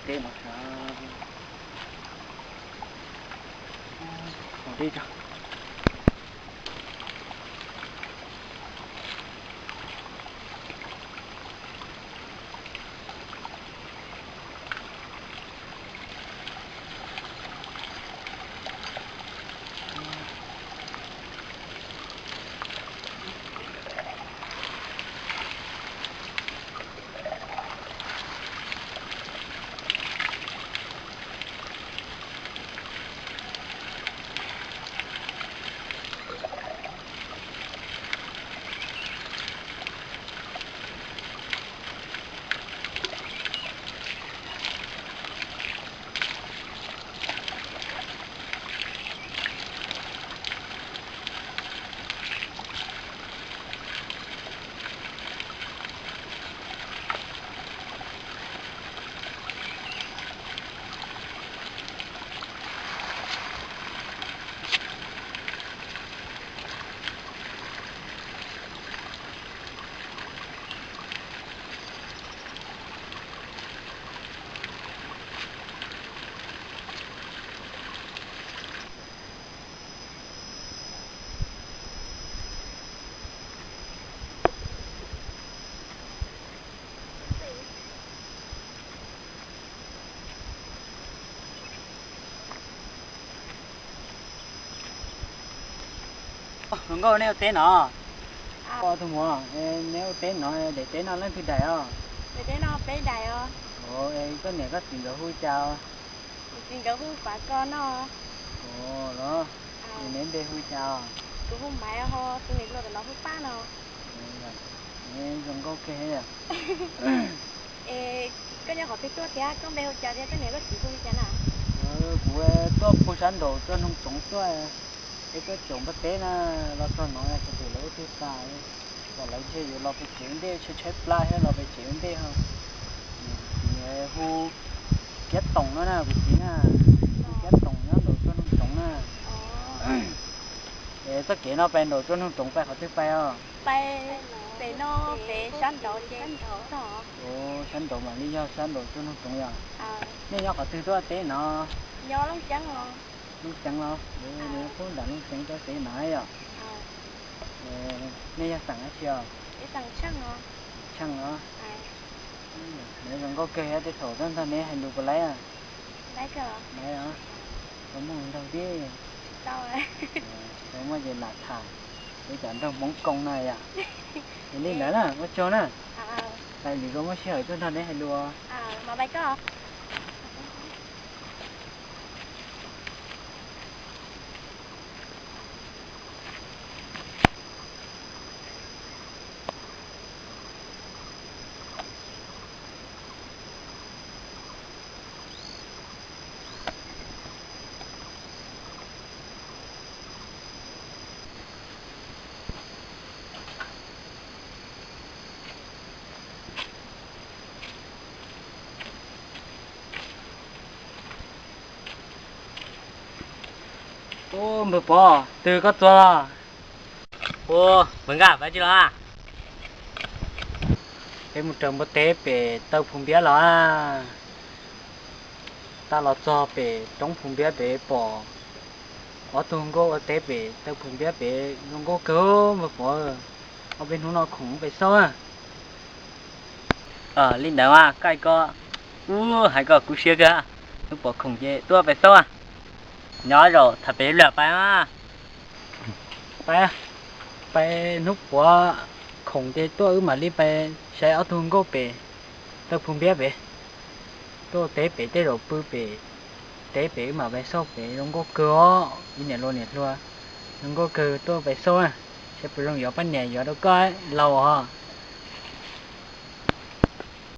Teb no sav, ua deb tso. Hluas nkauj, neb ua teb no? Tus muam, neb ua teb no, daim teb no leej twg daim os? Daim teb no peb daim os. Koj niam koj txiv nkawd hu cas? Kuv txiv nkawd hu Fav Kos no. Los, neb npe hu cas? Kuv hu Maiv ho, tus niam hluas ntawm no hu Paj no. Zoo nkauj kawg. Es koj nyob qhov twg tuaj thiab koj npe hu cas thiab koj niam koj txiv hu li cas na? Kuv tuaj puag sab nraum Tsuas Noog Tsoov tuaj, es tuaj caum npua teb na, los txog no sawv daws lawv ua twg tas, kom lawv ntshe yuav los pem tsev ua ntej, tshaib tshaib plab thiab los pem tsev ua ntej ho. Kuv txiv hu Kiab Toom no na, kuv txiv na, hu Kiab Toom nyob nraum Tsuas Noog Tsoov na. Es txoj kev no pais nraum Tsuas Noog Tsoov pais qhov twg pais os? Pais pem no, pem sab nraud ces txog. Sab nraud mam li yog sab nraum Tsuas Noog Tsoov yom? Nej nyob qhov twg tuaj teb no? Nyob Looj Ceeb los? Looj Ceeb los? Pub nram Looj Ceeb tuaj teb no yom? Nej yog xeem dab tsi os? Tsheej os. Nws zoo nkauj kawg thiab, tej thaum txog ntawm neb hais lus puas laib? Laib os. Tau muaj nraug thiab. Tau muaj ces lam tham, peb cov nraug Hmoob Koo no yom. Li ntawd na, ua tsaug na. Hais lus zoo muaj sij hawm tuaj nrog neb hais lus. Ub, npawg Pov, twg koj txog los? Ub, npawg Nkaj, pab tsi los? Peb mus raws npua teb pem taw Phu Npiab los. Tab los txog pem roob Phu Npiab pem pom ob tug nkauj ua teb pem taw Phu Npiab pem zoo nkauj kawg npawg Pov. Ob peb hnub no khoom pem xauj. Li ntawd mas Kaij, koj, ub, hais koj kuv siab kawg. Hnub puav khoom ces tuaj pem xauj. Nyob zaum tham pem lawm pais mas. Pais, pais hnub puav khoom ces tuaj wb mam li pais saib ob tug nkauj pem taw Phu Npiab pem. Tuaj teb pem tej zaum pw pem teb pem wb mam pais xauj pem zoo nkauj kawg os ib niam hluas niam hluas. Zoo nkauj kawg, tuaj pais xauj na, saib puas zoo yuav poj niam yuav rau koj laus os.